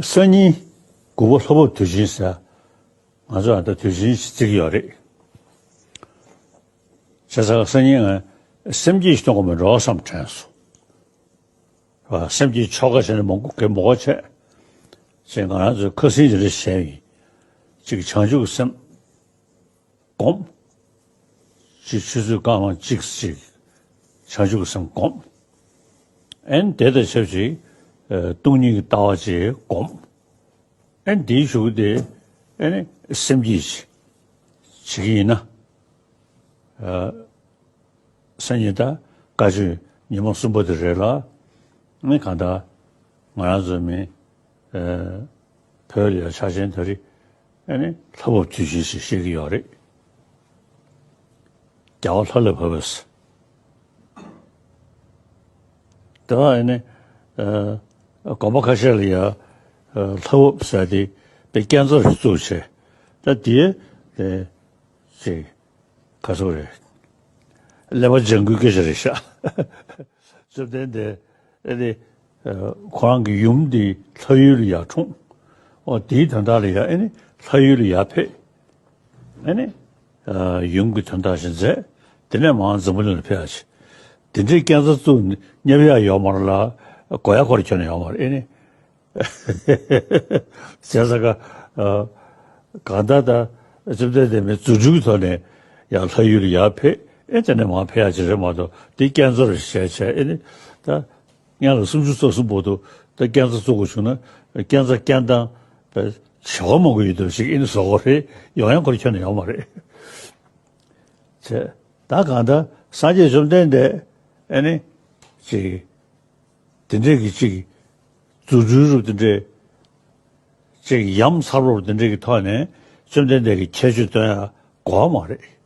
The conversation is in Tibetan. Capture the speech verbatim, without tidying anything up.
སང་ཉིན་དགུ་པ་ལྷ་བབས་དུས་ཆེན་ཟེར། ང་ཚོ་ཨ་ད་དུས་ཆེན་ཞིག་བརྩི་གི་ཡོད་རེད། བྱས་ཙང་སང་ཉིན་ང་སེམས་བསྐྱེད་ཞིག་གཏོང་དགོས་མེད་འགྲོ་བསམ་དྲན་སོང་། བ། སེམས་ཀྱི་ཆོ་ག་བྱས་ནས་མང་པོ་གི་མོ་བ་བྱས། ཅེས་ང་རང་ཚོའི་ཁ་སང་འདི་འདྲ་བྱས་ཡིན། གཅིག་བྱང་ཆུབ་སེམས་སྒོམ། གཅིག་ཆུ་ཚོད་སྐར་མ་གཅིག་གཅིག་བྱང་ཆུབ་སེམས་སྒོམ། ཨན་དེ་དང་ཆབས་ཅིག་ཨ་སྟོང་ཉིད་ཀྱི་ལྟ་བ་ཅིག་སྒོམ། ཨན་དེའི་གཞུག་དེ་ཨན་སེམས་བསྐྱེད་ཅིག་བྱེད་ཀྱི་ཡིན་ན། ཨ། སང་ཉིན་ད་བཀའ་ཆོས་ཉི་མ་གསུམ་པ་དེ་རེད་ལ། ཨ་ནི་གང་ལྟར་ང་རང་ཚོ་མི་ཨ་བོད་ལ་ཡ་ཆ་ཅན་དེ་རིགས་ཨ་ནི་ལྷ་བབས་དུས་ཆེན་ཞིག་བཤད་ཀྱི་ཡོད་རེད། རྒྱལ་བ་ལྷ་ལས་བབས་པས། དེ་བ་ཨ་ནི་ཨ་དགོན་པ་ཁ་ཤས་ལ་ཡ་ཨ་ལྷ་བབས་ཟེར་དེ་དཔེ་རྐྱང་ཚ་རེ་བཙུགས་བྱས། ད་དེ་ཨ་ཅིག་ག་ཚོད་རེད། ཀླད་པ་ལྗང་ཁུའི་སྐད་ཆ་རེད་ཤག་བཅོམ་ལྡན་འདས་ཨེ་ནི་ཁོ་རང་གི་ཡུམ་འདི་ལྷ་ཡུལ་ལ་ཡར་འཁྲུངས། ཨོ་དེའི་དོན་དག་ལ་ཡ་ཨེ་ནི་ལྷ་ཡུལ་ལ་ཡར་ཕེབས། ཨེ་ནི་ཡུམ་གྱི་དོན་དག་ཞིག་མཛད། དེ་ནས་མར་འཛམ་བུ་གླིང་ལ་ཕེབས་ཡ་ཆེ། དེ་འདྲའི་རྐྱང་ཚ་བཙུགས་བསྙབ་ཡ་ཡོད་མ་རེད་ལ། དགོས་ཡ་ཁོ་རང་ཁྱོན་ནས་ཡོད་མ་རེད། ཨེ་ནི། བྱས་ཙང་ཀ་ཨ་གང་ལྟར་ད་བཅོམ་ལྡན་འདས་མའི་རྫུ་འཕྲུལ་གྱི་ཐོག་ནས་ཡང་ལྷ་ཡུལ་ལ་ཡར་ཕེབས། ཨེ་དེ་ནས་མར་ཕེབས་ཡག་ཅིག་རེད་མ་གཏོགས་དེ་རྐྱང་ཚ་རེ་བྱས་བྱས། ཨེ་ནི་ད་སྔོན་ལ་སུམ་ཅུ་རྩ་གསུམ་བར་དུ་ད་རྐྱང་ཚ་བཙུགས་དགོས་བྱུང་ན། རྐྱང་ཚ་རྐྱང་ཐང་བྱ་བ་མང་པོ་ཡོད་འདུག་ཅིག་ཨེ་ནི་བཟོ་དགོས་རེད། ཡོང་ཡ་ཁོ་རང་ཁྱོན་ནས་ཡོད་མ་རེད། བྱས། ད་གང་ལྟར་སངས་རྒྱས་བཅོམ་ལྡན་འདས་ཨེ་ནི་ཅིག་དེ་འདྲས་ཀྱི་ཅིག་རྫུ་འཕྲུལ་རུ་དེ་འདྲས་ཅིག་ཡ་མཚར་པོ་རུ་དེ་འདྲས་ཀྱི་ཐོག་ནས་བཅོམ་ལྡན་འདས་ཀྱི་ཁྱད་ཆོས་སྟོན་ཡ་དགོས་པ་མ་རེད།